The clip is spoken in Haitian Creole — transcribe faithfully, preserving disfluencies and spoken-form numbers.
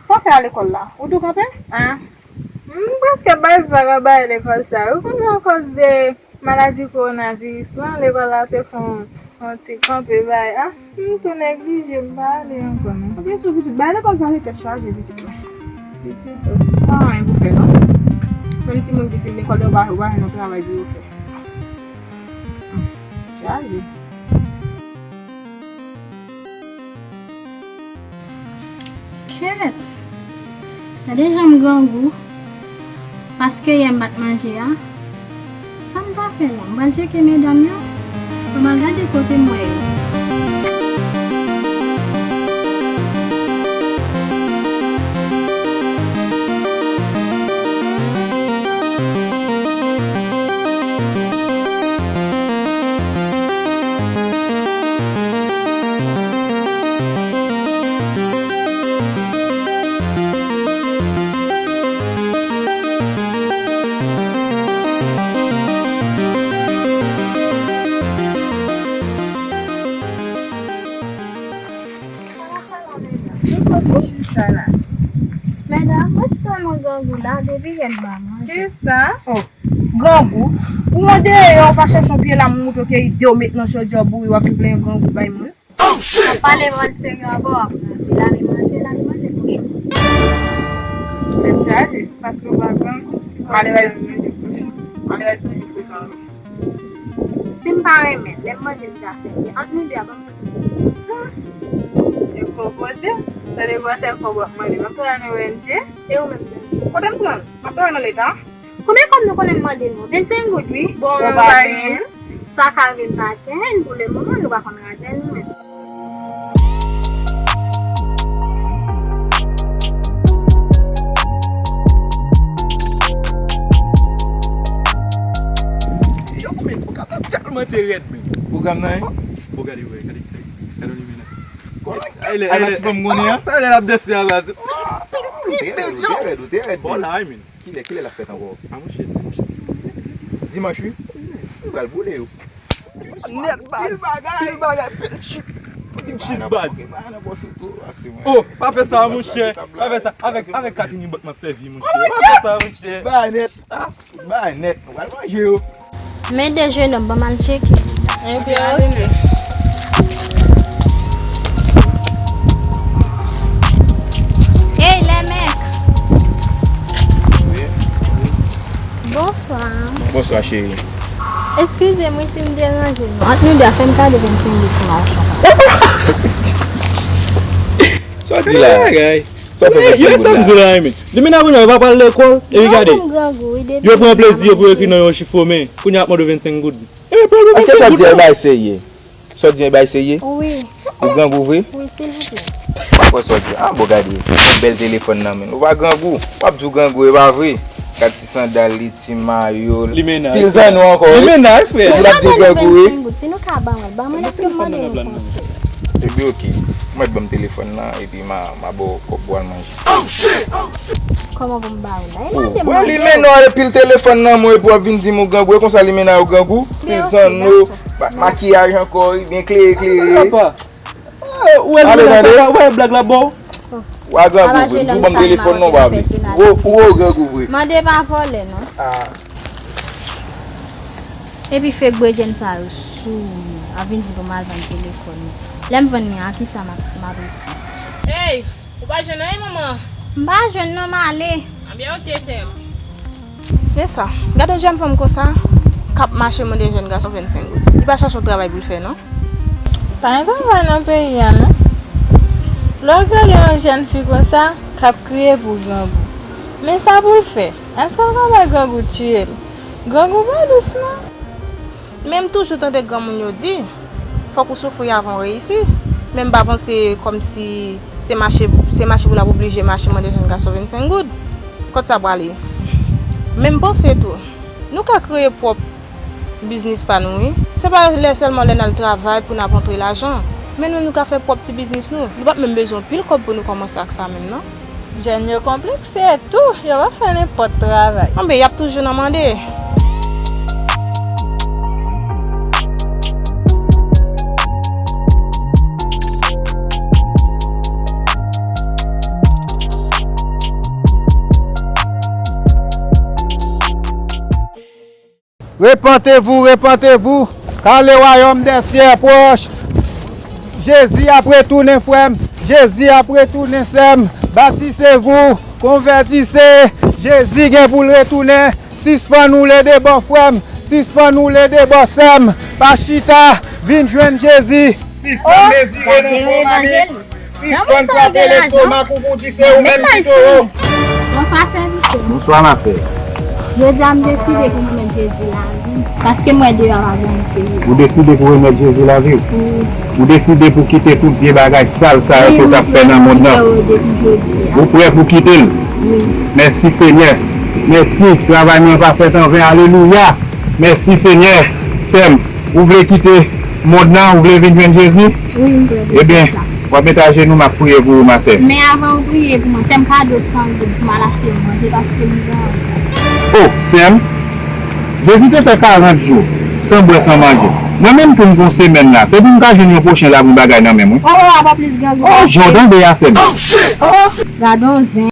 Sa w fè a lekòl la? Ou tou kanpe? Ah, m prèske bay vag a bay lekòl sa. Ou konnen akoz de maladi kowonaviris lan, lekòl la te fè yon, yon ti kanpe bay. Ah, m tou neglije, m pa ale ankò non. Anpil sou pitit, bay lekòl sa se tèt chaje pitit la. Pitit, oh, pa anyen pou fè non. Menm timoun ki fin lekòl yo, ou pa, ou pa jwenn yon travay pou yo fè. Chaje. Kèt! Gade jan m grangou. Paske yè m pa t manje a. Sa m ta fè la? M pral tcheke medam yo. Fò m al gade kote m wè yo. Medam, mwen tèlman grangou la, depi yè m pa manje. Kisa? Oh, grangou? Ou an deyò, ou pa chèche yon pye lam mouton ke ide w met nan chodyè w bouri, w ap vin plenyen grangou bay moun. Ap pale mal serye avè w, ap ranse lave manje, lave manje kochon. Tèt chaje, paske w pa grangou. Malerèz, malerèz toujou frekan. Si m pa renmen, lè m manje m ta fè, ant nou de a ban m piti. E gwo koze, tande gwosè kòb w ap mande. M ap travay nan O N G. E ou menm? Kote m pran l? M ap travay nan Leta. Konbyen kòb nou konnen m mande nou? Vennsenk goud wi. Bon, nou pa gen. Sa ka vin pa gen, pou le moman nou pa konn razè nou menm. Yo, men pwogram nan tèlman te rèd, men. Pwogram nan, hein? Bon, gade, wè, gade, gade, gade limena. Ay, lè, ay, lè, ti fanm konnen, hein? Sa lè l ap danse a baz. Ou te rèd, ou te rèd, ou te rèd. Bon, la, men. Kilè, kilè l ap fèt ankò? A monchè, dimanch wi. Dimanch wi? Nou pral boule yo. Nèt baz. Pil bagay, pil bagay, pil chik. Pil chik baz. Oh, pa fè sa monchè. Pa fè sa. Avèk, avèk katini bòt m ap sèvi monchè. Pa fè sa monchè. Bagay nèt. Ah, bagay nèt. Nou pral manje yo. Men de jenòm, ban m al tcheke. Ebyen, ale men. Hey, lè mèk. Wi, wi. Bonswa. Bonswa, cheri. Eskize m wi si m deranje nou. Ant nou de a, fè m kado vennsenk goud pou machann. Sa w di la? Sa w fè vennsenk goud la? Yo, sa m di la, men. Demen nan kounye a, yo pa pral lekòl. Epi gade. Yo pran plezi yo pou yo ekri nan yon chif women. Kounye a ap mande w vennsenk goud. Epi pran vennsenk goud. Èske sa w di a e bagay serye? Sa w di a e bagay serye? Wi. Ou grangou vre? Wi, silvouplè. M pa kwè sa w di a. Ah, bon, gade. Bèl telefòn nan men. Ou pa grangou. W ap di w grangou, e pa vre. Gad ti sandal li, ti mayo l. Li mennaj. Pil zanno ankò, wi. Li mennaj, frè. Epi l ap di l grangou, wi. Si nou ka ban mwen, ban mwen, èske m mande nou konsèy? Epi, oke. Ou mèt ban m telefòn nan, epi m a, m a ba w kòb pou w al manje. Kòman pou m ba ou la? E mande m manje. Wi, li mennaj, epi l telefòn nan mwen, epi w ap vin di m ou grangou. E konsa li mennaj ou grangou? Pil zanno, makiyaj ankò, wi, byen klere, klere. Ou wè, ou wè blag la ba w? Wa grangou vre, m di w ban m telefòn nan, w pa vle. Ou, ou grangou vre. Mande pa vòlè non. Ah. Epi fake bredjenn sa yo sou mwen. Ap vin di pou m al vann telefòn mwen. Lè m vann li a, kisa m ap, m ap resi? Ey, ou pa jwenn anyen, manman? M pa jwenn non, m ale. Anben, oke, sè m. Men sa, gad yon jèn fanm konsa, k ap mache mande jèn gason vennsenk goud. Li pa chache yon travay pou l fè, non. Pa gen travay nan peyi a, non. Lè w gade yon jèn fi konsa, k ap kriye pou grangou. Men sa pou l fè, èske l ka bay grangou tiye l? Grangou pa dous, non. Men m toujou tande granmoun yo di, fòk ou soufri avan w reyisi. Men m pa panse kòmsi se mache, se mache pou l ap oblije mache mande jèn gason vennsenk goud. Kot sa prale? Men m panse tou, nou ka kreye pwòp biznis pa nou, wi. Se pa lè sèlman lè n al travay pou n ap rantre lajan. Men nou, nou ka fè pwòp ti biznis nou. Nou p ap menm bezwen anpil kòb pou nou kòmanse ak sa menm, non. Jèn yo konplekse tou, yo pa fè nenpòt travay. Anben, y ap toujou nan mande. Repentez-vous, repentez-vous, car le royaume des cieux est proche. Jezi ap retounen, frè m. Jezi ap retounen, sè m. Baptisez-vous, convertissez. Jezi gen pou l retounen. Sispann woule de bò, frè m. Sispann woule de bò, sè m. Pa chita, vin jwenn Jezi. Sispann mezire nan fòm ane. Sispann frape lestomak ou pou di se ou menm ki towo. Bonswa, sèvitè. Bonswa, ma sè. Jodi a, m deside pou m remèt Jezi lavi m, paske m wè deyò a pa gen anyen serye. Ou deside pou remèt Jezi lavi w? Wi. Ou deside pou kite tout vye bagay sal sa yo ke w t ap fè nan mond nan? Wi, m kite yo depi jodi a. Ou prè pou kite l? Wi. Mèsi, Senyè. Mèsi. Travay mwen pa fèt an ven. Alelouya. Mèsi, Senyè. Sè m, ou vle kite mond nan, ou vle vin jwenn Jezi? Wi, m vle vin fè sa. Ebyen, w ap met ajenou, m ap priye pou ou, ma sè. Men avan ou priye pou mwen, fè m kado san goud pou m al achte manje, paske m gen anvi. O, sè m, Jezi te fè karant jou san bwè, san manje. Mwen menm tou, m gon semèn la. Se pou m ka jwenn yon pwochen la pou yon bagay nan men mwen? O, o, apa plis gen goud. O, jan w tande a, sè m. O, gade yon zen.